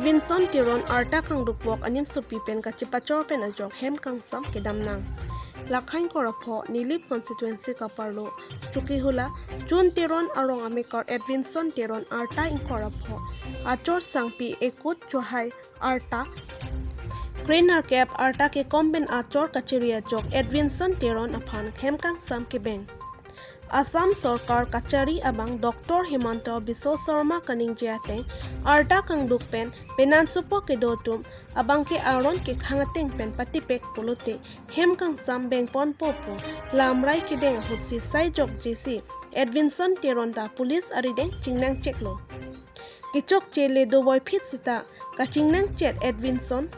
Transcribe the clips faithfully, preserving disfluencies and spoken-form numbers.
Edwinson Teron arta kangduk bok animsopi pen kachepachor pen ajok hem kangsam kedam nang. Lakhang korapho Nilip constituency kaparlo Chokihola, Chun Teron arong amekar Edwinson Teron arta ingkorapho achor sangpi ekut chohai arta kre nerkep arta kekom pen achor kachiri ajok Edwinson Teron aphan hem kangsam kebeng. Assam Sorkar kachari abang Doctor Himanta Biswa Sarma kaningje ateng arta kangduk pen penansopo kedo atum abang ke aron kekhang ateng pen patipek pulote hem kangsam bengponpo pu lamrai kedeng ahutsi sai jokjesi Edwinson Teron ta police arideng chingnang cheklo. Kechokche le dovoi phit sita kachingnang chet Edwinson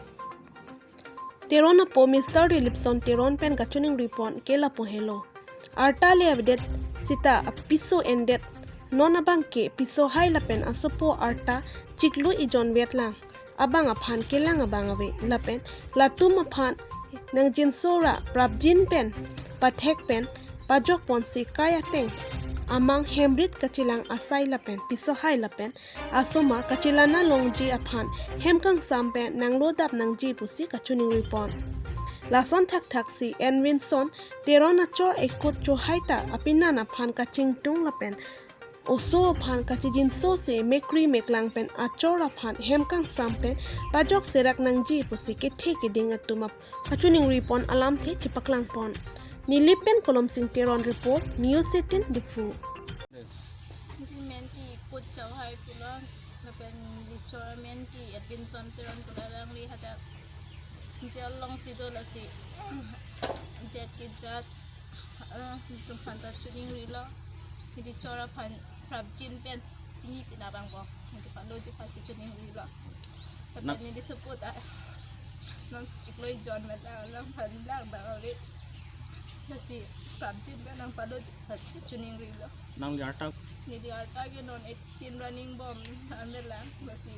Teron apo Mister Dilipson Teron pen kachiningri pon ke lapu helo. Arta le avedet sita apiso endet, non abang ke piso hai lapen asopo arta chiklo ejon vetlang. Abang aphan kelang abang ave lapen latum aphan nangjinso ra prapjin pen pathek pen pajok ponsi kai ateng amang hemrit kachelang asai lapen piso hai lapen asomar kachelana longji aphan hem kangsam pen nanglo dap nangji pusi kachiningri pon. Lason thakthaksi Edwinson Teron achor ekut chohai ta apinan aphan kachingtung lapen oso aphan kachijinso se mekri meklang pen achor aphan hem kangsam pen pajok serak nangji pusi kethe keding atum ap kachiningri pon alamthe chepaklang pon. Nilip pen Kolomsing Teron report, News eighteen Diphu. Neli men ke ekut chohai pulo, lapen neli chor men ke Edwinson Teron pulo, alangli hadak jail alongsi do, lasi jat ke jat, eh, netum aphan ta chiningrilo, neli chor aphan prapjin pen pini pina abang bok neli paloji aphansi chiningrilo. Lapen neli support a non chiklo ejon mela lang aphan lang abang ave. Lasi prapjin pen nangpaloji aphansi chiningrilo. Nangli arta? Neli arta ke non eighteen running bom amelang, lasi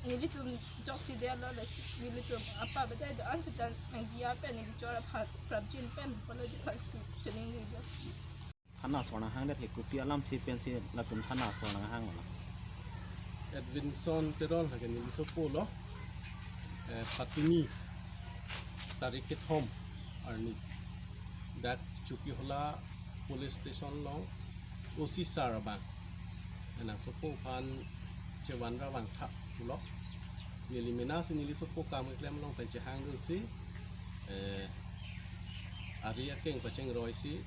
nelitum jokchedetlo, lasi nelitum apa bedai do-an sita nangdiya pen neli chor aphan prapjin pen paloji aphansi chiningrilo. Thana asor nanghangdet ke kopi alamthe pensi latum thana asor nanghang lo? Edwinson Teron lake neli sopo lo. Eh, patini tarik kethom arni dak Chokihola Police Station along O C sir abang nangsopo aphan chevan ra vangtha pulo. Neli mena si neli sopo kam keklem along pen chehangdunsi, eh, ari akeng pachengro isi,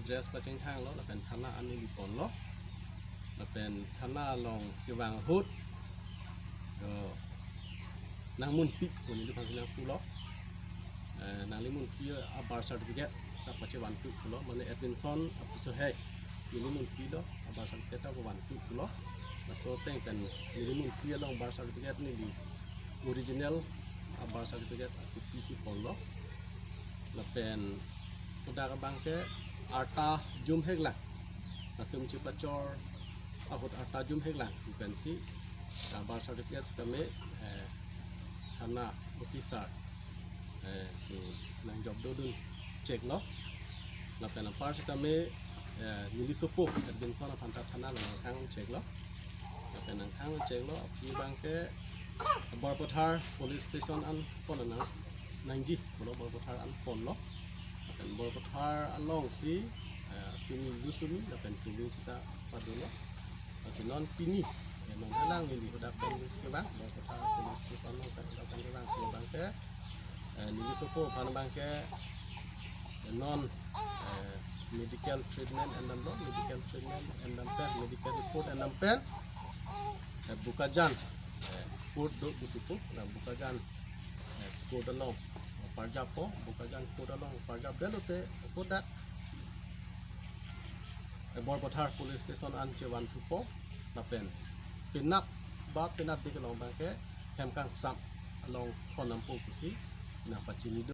dress pachengthanglo, lapen thana an neli ponlo. Lapen thana along kevang ahut, eh, nangmunpi pu neliphansi nangpulo. Eh, nangli munpi a birth certificate ta pachevanpi pulo, mane Edwinson apiso hai neli munpilo, a birth certificate ta pavanpi pulo. Laso ateng pen neli munpi along birth certificate neli original a birth certificate a copy si ponlo. Lapen hadak abang ke arta jum heklang, latum chepachor ahut arta jum heklang pensi, a birth certificate sitame, eh, thana O C sir, eh, si nangjop dodun cheklo. Lapen apar sitame, eh, neli sopo Edwinson aphan ta thana along nangkhang cheklo. Lapen nangkhang cheklo, aphi abang ke Borpathar Police Station an pon nang, nangji pulo, Borpathar an ponlo. Lapen Borpathar alongsi, eh, tumi lusumi lapen tumi sita padolo. Lasi non pini, eh, non helang neli hadak pen kevang, Borpathar Police Station along pen hadak pen kevang, kevang ke, eh, neli sopo aphan abang ke, eh, non, eh, medical treatment endamlo, medical treatment endam pen, medical report endam pen, eh, Bokajan, eh, court do pusi pu, na Bokajan, eh, court along parjappo, Bokajan court along parjapde lote hadak, eh, Borpathar Police Station an chevanthupo, lapen penap ba penapdik along abang ke hem kangsam along ponnampo pusi nangpachini